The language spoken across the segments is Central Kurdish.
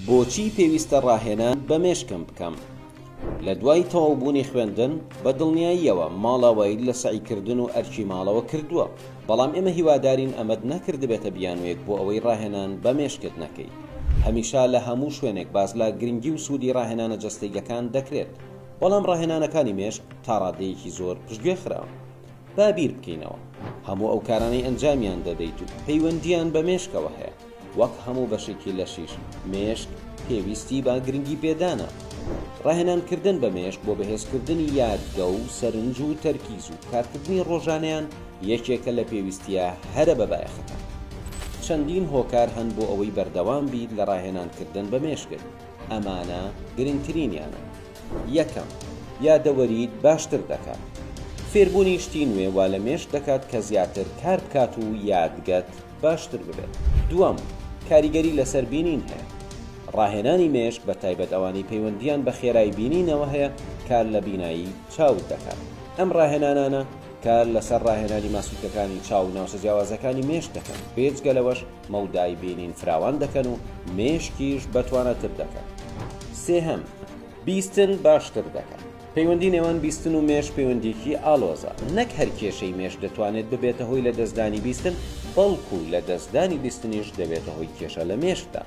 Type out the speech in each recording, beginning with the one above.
بۆچی پێویستە ڕاهێنان بە مێشکم بکەم؟ لە دوای تەواوبوونی خوێندن، بە دڵنیاییەوە ماڵاواییت لە سەعیکردن و ئەرکی ماڵەوە کردووە، بەڵام ئێمە هیوادارین ئەمەت نەکردبێتە بیانوویەک بۆ ئەوەی ڕاهێنان بە مێشکت نەکەیت. هەمیشە لە هەموو شوێنێک باس لە گرنگی و سوودی ڕاهێنانە جەستەییەکان دەکرێت، بەڵام ڕاهێنانەکانی مێشک تا ڕادەیەکی زۆر پشتگوێ خراون. با بیر بکەینەوە، هەموو ئەو کارانەی ئەنجامیان دەدەیت و پەیوەندییان بە مێشکەوە هەیە، وەک هەموو بەشێکی لەشیش، مێشک پێویستی بە گرنگیپێدانە. ڕاهێنانکردن بە مێشک بۆ بەهێزکردنی یادگە و سەرنج و تەرکیز و کارکردنی ڕۆژانەیان یەکێکە لە پێویستییە هەرە بەبایەخەکان. چەندین هۆکار هەن بۆ ئەوەی بەردەوام بیت لە ڕاهێنانکردن بە مێشکت، ئەمانە گرنگترینیانن. یەکەم، یادەوەریت باشتر دەکات. فێربوونی شتی نوێ وا لە مێشک دەکات کە زیاتر کار بکات و یادگەت باشتر ببێت. دووەم، کاریگەری لەسەر بینین هەیە. ڕاهێنانی مێشک بە تایبەت ئەوانەی پەیوەندییان بە خێرای بینینەوە هەیە کار لە بینایی چاوت دەکات. ئەم ڕاهێنانانە کار لەسەر ڕاهێنانی ماسولکەکانی چاو و ناوچە جیاوازەکانی مێشک دەکەن، بێجگە لەوەش مەودای بینین فراوان دەکەن و مێشکیش بەتواناتر دەکەن. سێهەم، بیستن باشتر دەکات. پەیوەندی نێوان بیستن و مێشک پەیوەندییەکی ئاڵۆزە. نەک هەر کێشەی مێشک دەتوانێت ببێتە هۆی لەدەستدانی بیستن، بەڵکو لەدەستدانی بیستنیش دەبێتە هۆی کێشە لە مێشکدا.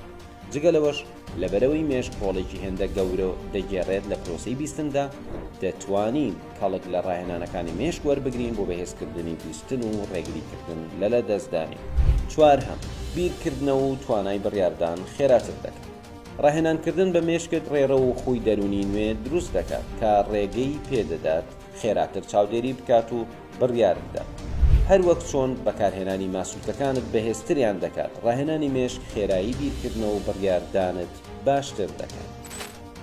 جگە لەوەش لەبەرئەوەی مێشک ڕۆڵێکی هێندە گەورە دەگێڕێت لە پرۆسەی بیستندا، دەتوانین کەڵک لە ڕاهێنانەکانی مێشک وەربگرین بۆ بەهێزکردنی بیستن و ڕێگریکردن لە لەدەستدانی. چوارهەم، بیرکردنەوە و توانای بڕیاردان خێراتر دەکات. ڕاهێنانکردن بە مێشکت ڕێڕەو و خووی دەروونی نوێ دروست دەکات کە ڕێگەی پێدەدات خێراتر چاودێری بکات و بڕیار بدات. هەروەک چۆن بەکارهێنانی ماسولکەکانت بەهێزتریان دەکات، ڕاهێنانی مێشک خێرایی بیرکردنەوە و بڕیاردانت باشتر دەکات.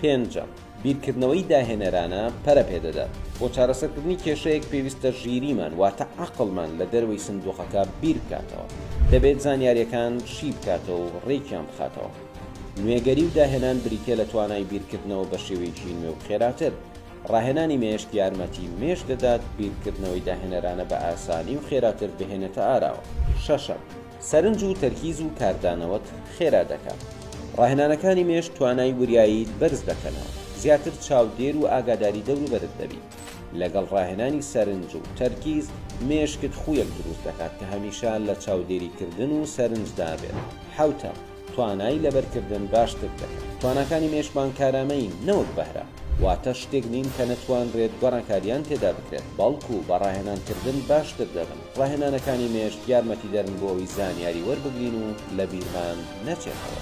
پێنجەم، بیرکردنەوەی داهێنەرانە پەرە پێدەدات. بۆ چارەسەرکردنی کێشەیەک پێویستە ژیریمان واتە عەقڵمان لە دەرەوەی سندوقەکە بیربکاتەوە. دەبێت زانیارییەکان شی بکاتەوە و ڕێکیان بخاتەوە. نوێگەری و داهێنان بریتییە لە توانای بیرکردنەوە بە شێوەیەکی نوێ و خێراتر. ڕاهێنانی مێشک یارمەتی مێشک دەدات بیرکردنەوەی داهێنەرانە بە ئاسانی و خێراتر بهێنێتە ئاراوە. شەشەم، سەرنج و تەرکیز و کاردانەوەت خێرا دەکات. ڕاهێنانەکانی مێشک توانای وریاییت بەرز دەکەنەوە، زیاتر چاودێر و ئاگاداری دەوروبەرت دەبیت. لەگەڵ ڕاهێنانی سەرنج و تەرکیز، مێشکت خوویەک دروست دەکات کە هەمیشە لە چاودێریکردن و سەرنجدا بێت. حەوتەم، توانای لەبەرکردن باشتر دەکات. تواناکانی مێشکمان کارامەیین نەوەک بەهرە، واتە شتێک نین کە نەتوانرێت گۆڕانکارییان تێدا بکرێت، بەڵکو بە ڕاهێنانکردن باشتر دەبن. ڕاهێنانەکانی مێشک یارمەتیدەرن بۆ ئەوەی زانیاری وەربگرین و لەبیرمان نەچێتەوە.